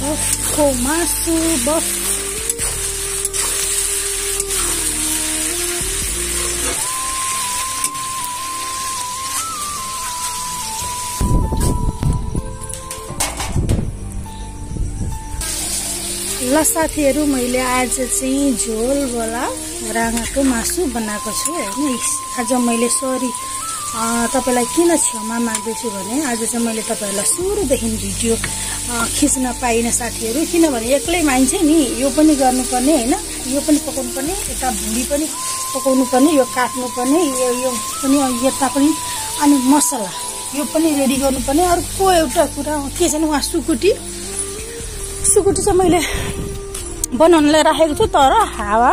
बफको मासु बफ ल साथीहरु मैले आज चाहिँ झोलवाला राँगाको मासु बनाएको छु हैन। आज मैले सरी तपाईलाई किन क्षमा माग्दैछु भने आज चाहिँ मैले तपाईहरुलाई सुरुदेखि भिडियो खिच्न पाइन साथीहरु, किनभने एक्लै मान्छे नि यो पनि गर्नुपर्ने हैन, यो पनि पकाउनु पर्ने, यता भुडी पनि पकाउनु पर्ने, यो काट्नु पर्ने, यो पनि यता पनि, अनि मसला यो पनि रेडी गर्नुपर्ने। अर्को एउटा कुरा के छ नि, उहाँ सुकुटी चाहिँ मैले बनाउनलाई राखेको छु, तर हावा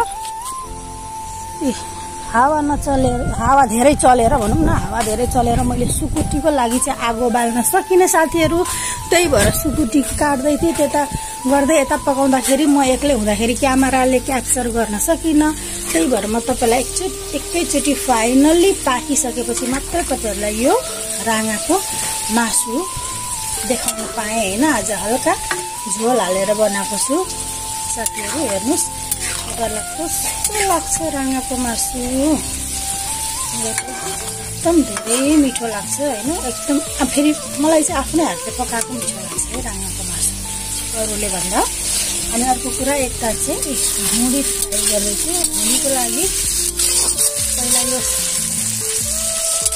धेरै चलेर भनौं न, हावा धेरै चलेर मैले सुकुटीको लागि चाहिँ आगो बाल्न सकिनँ साथीहरु। त्यही भएर सुकुटी काट्दै थिएँ, त्यता गर्दै यता पकाउँदाखेरि म एक्लै हुँदाखेरि क्यामेराले क्याप्चर गर्न सकिनँ। त्यही भएर म तपाईलाई एकैचोटी फाइनल्ली पाकिसकेपछि मात्र तपाईहरुलाई यो राँगाको मासु देखाउन पाएँ हैन। आज हल्का झोल हालेर बनाएको छु साथीहरु, हेर्नुस् तपाईलाई कस्तो लाग्छ राँगाको मासु। एकदम धेरै मिठो लाग्छ हैन, एकदम। फेरि मलाई चाहिँ आफ्नै हातले पकाएको मिठो लाग्छ है राँगाको मासु अरूले भन्दा। अनि अर्को कुरा एकता चाहिँ भुँडी फ्राई गर्दैछु। भुँडीको लागि पहिला यो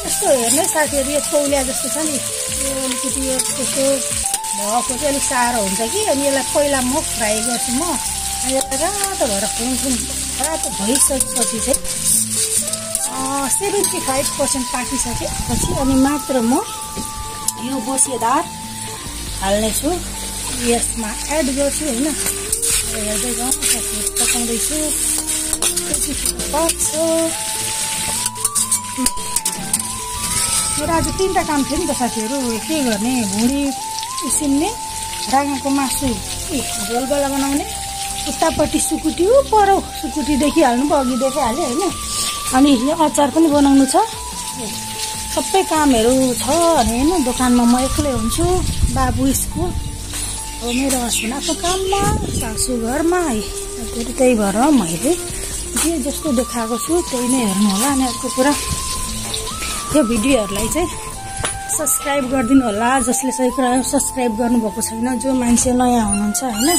यस्तो हेर्नु साथीहरु, यो तौलिया जस्तो छ नि, यो अलिकति यो त्यस्तो भएको चाहिँ अलिक साह्रो हुन्छ कि, अनि यसलाई पहिला म फ्राई गर्छु। म यसलाई रातो भएर रातो भइसकेपछि चाहिँ 75% पाकिसकेपछि अनि मात्र म यो बसिदार हाल्नेछु, यसमा एड गर्छु हैन। हेर्दै जाउँ साथीहरु, पकाउँदैछु पाक्छ। मेरो आज 3टा काम थियो नि त साथीहरु, के गर्ने, भुँडी उसिन्ने, राँगाको मासु झोलवाला बनाउने, उतापट्टि सुकुटी पर सुकुटी देखिहाल्नु भयो, अघि देखाइहाल्यो हैन। अनि यो अचार पनि बनाउनु छ, सबै कामहरू छ हैन। दोकानमा म एक्लै हुन्छु, बाबु स्कुल, अब मेरो हस्बेन्ड आफ्नो काममा, सासु घरमा है। त्यही भएर मैले जे जस्तो देखाएको छु त्यही नै हेर्नु होला। अनि अर्को कुरा, यो भिडियोहरूलाई चाहिँ सब्स्क्राइब गरिदिनु होला, जसले सब्स्क्राइब गर्नुभएको छैन, जो मान्छे नयाँ हुनुहुन्छ हैन।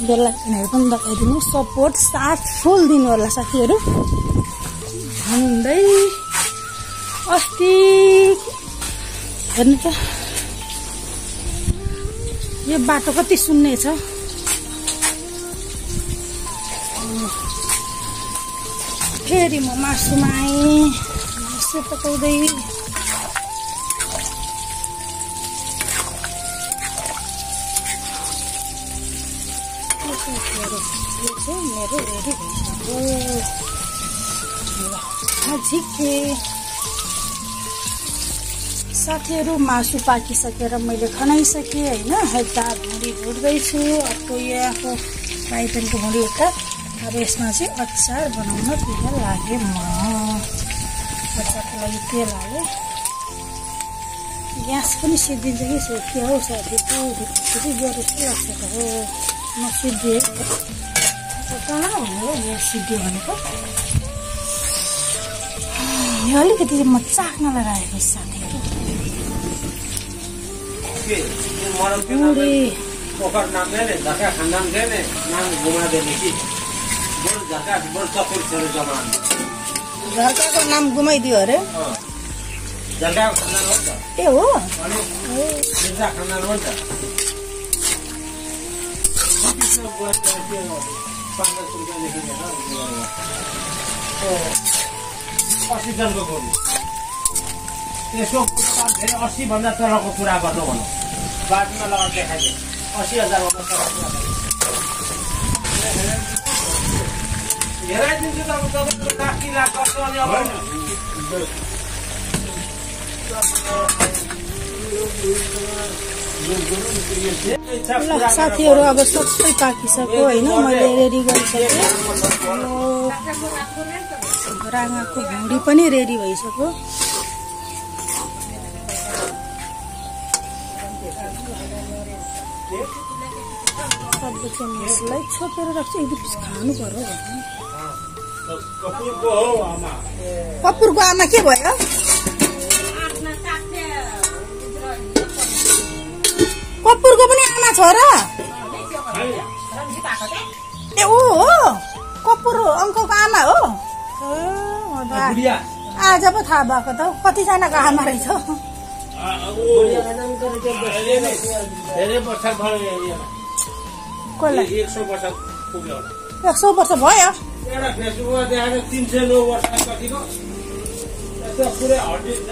बेल आइकनहरु पनि दबाइदिनु, सपोर्ट साथ फुल दिनु होला साथीहरु भन्दै। अस्ति हेर्नु त यो बाटो कति सुन्ने छ। फेरि म मासुमा आएँ, मासु पकाउँदै। मेरो रेडी भइसक्यो साथीहरु। मासु पाकिसकेर मैले खनाइसकेँ हैन। यता भुँडी भुट्दैछु, अर्को यहाँको पाइपनको भुँडी यता। अब यसमा चाहिँ अचार बनाउन तेल लागे। म अचारको लागि तेल हाले, ग्यास पनि सिद्धिन्छ कि के हो साथीहरु, फेरि गरे जस्तो लाग्छ त हो। म सिद्धिएँ कहाँ हो ग्यास सिद्धियो भनेको, यो अलिकति म चाख्नलाई राखेको साथीहरु। झर्काको नाम गुमाइदियो अरे, ए हो जनको गोरु त्यसको 80 भन्दा तलको कुरा गर्नु भनौँ, बाटोमा लगाएर देखाइदिए 80,000 भन्दा तलको हेराइदिन्छु। त तपाईँको लाठी लाग्छ अनि अब साथीहरु अब सबै पाकिसक्यो हैन। मैले रेडी गरिसकेँ, राँगाको भुँडी पनि रेडी भइसक्यो। सबै चम्मचलाई छोपेर राख्छु एक पिस खानु पर्यो कपुरको हो आमा कपुरको आमा के भयो कपुरको पनि आमा छ र ए ओ हो कपुर अङ्कलको आमा हो आज पो थाहा भएको त कतिजनाको आमा रहेछ धेरै वर्ष भयो कसलाई 100 वर्ष पुग्यो 100 वर्ष भयो एउटा फेसबुकमा देखाएको 309 वर्ष कतिको यस्तो पुरै हटिन्छ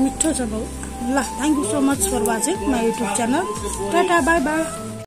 मिठो छ भाउ ल thank you so much for watching my YouTube channel tata bye by